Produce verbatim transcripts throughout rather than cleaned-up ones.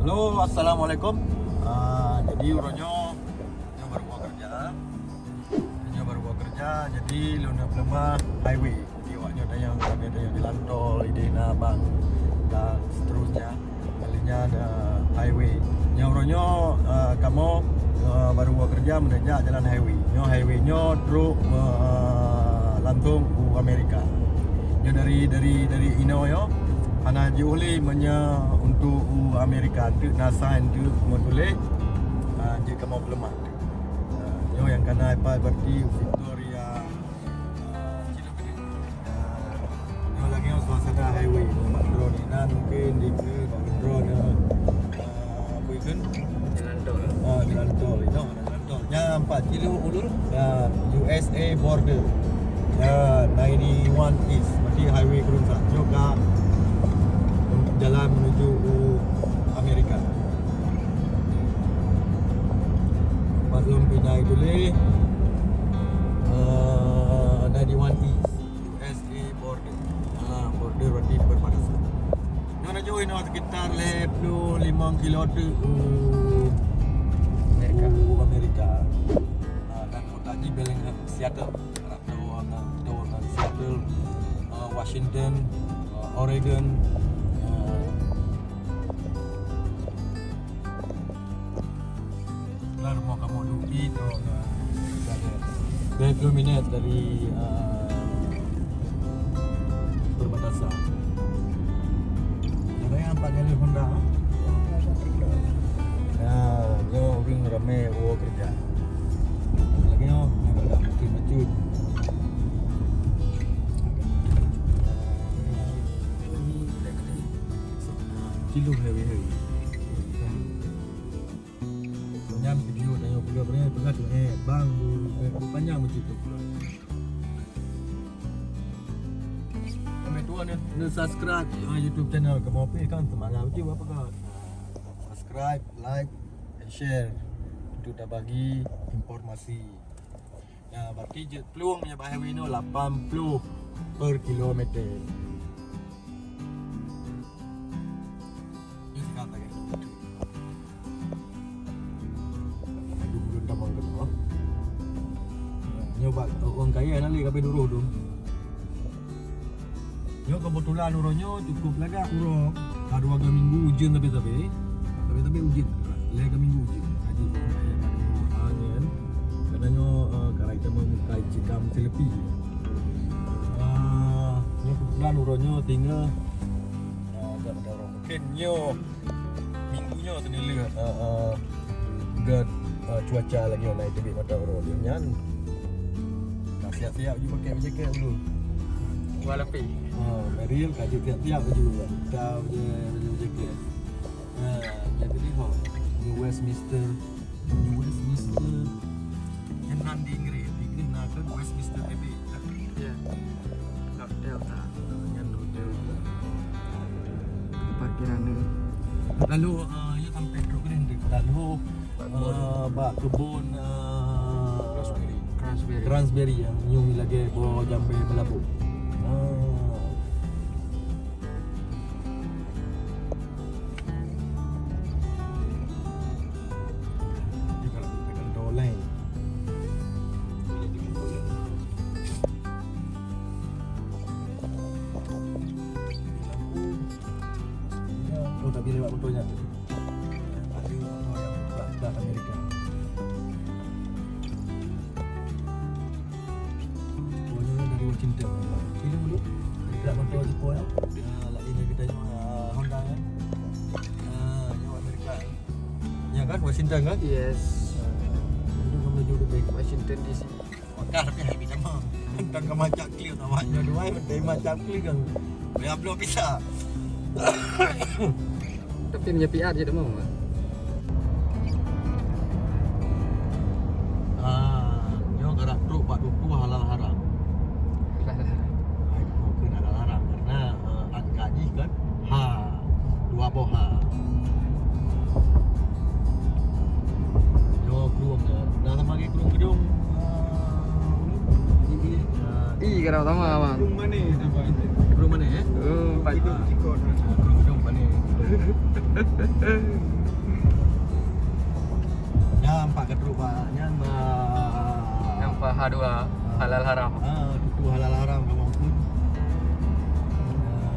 Halo, assalamualaikum. Ah, jadi uroe nyoe, nyoe baru buka kerja. Nyoe baru buka kerja, jadi lôn na peuleumah highway. Jadi awak nyoe tanyong, kami tanyong jalan tol, ideh na bang dan seterusnya. Kali nyan ada highway. Nyoe uroe nyoe, ah, kamoe, ah, baru buka kerja meunajak jalan highway. Nyoe highway nyoe trok, ah, langsung u Amerika. Nyoe dari, dari, dari inoe nyoe hana jiôh lé meunyoe untuk u Amerika, teuk na sign, teuk meutuléh, ah, jeuet kamoe peuleumah. Ah, nyoe nyang kana ipat berarti Victoria, ah, Cina. Ah, nyoe lagi nyoe suasana highway. Bak droe ni nan mungkin di ke, bak droe ni, ah, apa itu? Jalan tol. Ah, jalan tol. Inoe jalan tol. Nyan pat cilok ulôn, ya, U S A border. Ya, ninety-one East. Berarti highway keureueng sa. Nyoe ka jalan menuju u Amerika. Pat lôn pinai tuléh, eh, ninety-one East, U S A border. Ah, border berarti perbatasan. Nyoe na jauh inoe sekitar lhèe ploh limong kilo teuk u Amerika. U Amerika. Ah, dan kota jih Bellingham, Seattle. Tahu ngon, tahu ngon Seattle, ah, Washington, ah, Oregon. Ah. Lah rumoh kamoe duek di, tahu ngon, dua puluh minit dari, ah, perbatasan. Ada yang empat jalur Honda, ah. Ya, nyoe ureueng ramé woe kerja. Lagi nyoe, nyoe pada makin bacut. Cilok heavy-heavy. Nyan video tanyoe peugah-peugah, peugah tu, eh, bang, bu, bu panjang bacut tu pula. Kami tuan ni, ni subscribe, ah, YouTube channel kamoe pih kan, semangat bacut apa kan. Subscribe, like, and share untuk tabagi informasi. Ya, berarti jeuet plueng meunyoe bak highway nyoe lapan ploh per kilometer. Nyoe sekarang tak kira. Aduh, belum tamang ke bawah. Nyoe bak ureueng kaya na lé kabeh duroh tu. Nyoe keubeutulan uroe nyoe cukup lagak uroe. Ka dua minggu ujeuen sabe-sabe. Sabe-sabe ujeuen. Lhèe minggu ujeuen. Haji angèn. Karena nyoe, eh, karai teuma muka cit dam seuleupie. Ah, nyoe keubeutulan uroe nyoe tinggai, ah, agak mata uroe. Mungkin nyoe minggu nyoe seuneulheueh, eh, eh, gèt, eh, cuaca lagèe nyoe na teubiet mata uroe. Lheueh nyan ka siap-siap ju pakai jaket dulu. Dua lapis. Ha, Mariel ka jeuet siap-siap baju kan. Ka baju, baju jaket. Ha, nyan tadi ho. New Westminster. New Westminster. Nyan nan di Inggris. Di Inggris na kan Westminster Abbey. Ya. North Delta. Nyan North Delta. Parkiran ni. Lalu, ah, ya sampai Truk Green tu. Lalu, ah, bak keubon, ah, raspberry. Raspberry. Raspberry yang nyoe lagèe boh jambé meulaboh. Ah. Dia kalau kita kan dolai. Oh, tapi lewat motornya. Ada motor yang plat, plat Amerika. Oh, ni dari Washington. Sini dulu. Kita bantu support ya. Ya, lain lagi kita, ah, Honda kan. Ah, nyoe Amerika. Ya kan, Washington kan? Yes. Itu kamu juga baik. Washington D C. Makkah tapi hai kita mah. Tentang ke macam clear awaknya dua, dari macam clear kan. Dia belum bisa. Tapi punya P R je dah mau, ah. Ah, nyoe gerak truk bak duku halal haram. Halal haram. Hai, bukan halal haram karena, eh, angka jih kan ha, dua boh ha. Nyoe krueng, eh, dah sama lagi krueng gedung. Ah, ini, ah, I kena sama, abang. Krueng mana, eh? Oh, empat. Krueng gedung mana? Krueng gedung mana? Ah, empat ka trok bak nyan, bak Nyang pah dua, ah, halal haram. Ah, tutu halal haram ka mampu. Ah,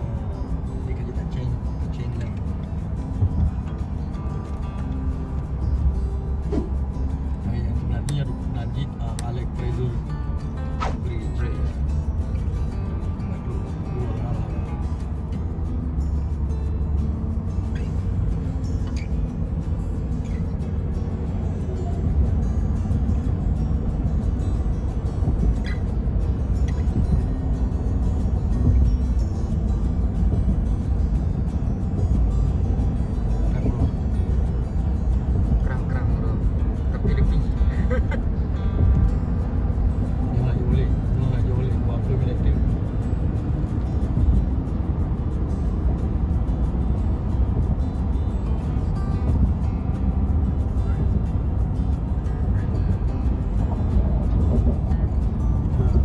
jadi ka kita change, change lah. Nah, yang sebelah ni ada lanjut, ah, Alec Fraser Bridge. Bridge. Dua halal haram. Krang-krang, bro. Tapi lebih. Nyoe laju boleh, nyoe laju boleh. Buat tu bila tu.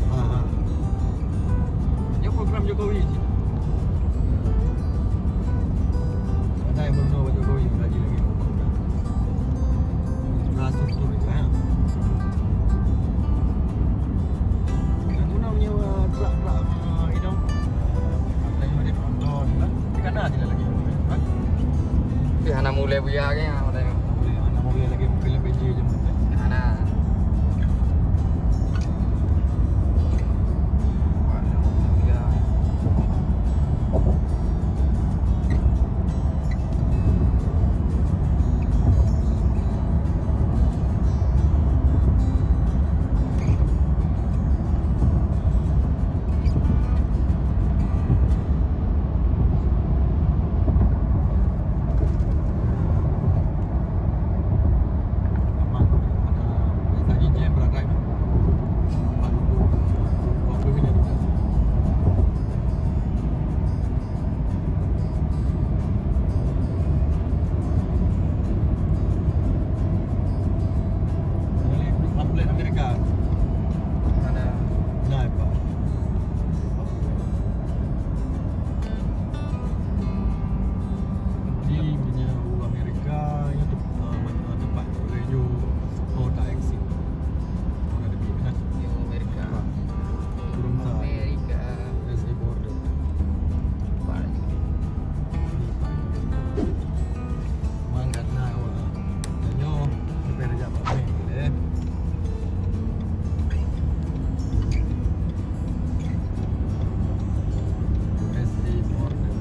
Ha, ha. Nyoe program Jokowi cit. Padahai meurunoe bak Jokowi, lagi-lagi program. Infrastruktur itu, ha. Yang guna menyewa truk-truk, ah, idong. Katanya ada penonton, kan? Di kanan aja lagi. Kan? Tapi hana mulai buya ke, ya, mulai. Mulai, hana mulai lagi, mungkin lebih je je, mungkin. Hana. Wah, hana mulai buya. Pamflet Amerika. Mana? Nah, apa? Di punya u Amerika, nya tu, ah, tempat radio, oh, tak exit. Orang ada di mana? Di Amerika. Apa? Belum tahu. Amerika. There's a border. Paling. Mangkat na awak. Tanyoe, sampai raja Pak Meh, eh. U S A border.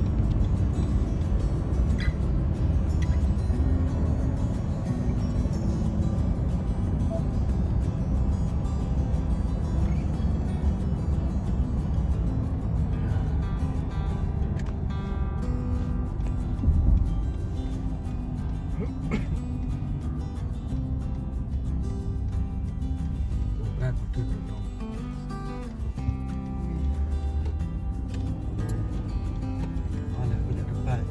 Bukan begitu dong. Malah aku tak dapat.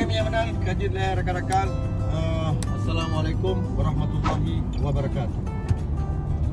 Nyang meunan ka jeuet lé rakan-rakan. Eh, Assalamualaikum warahmatullahi wabarakatuh.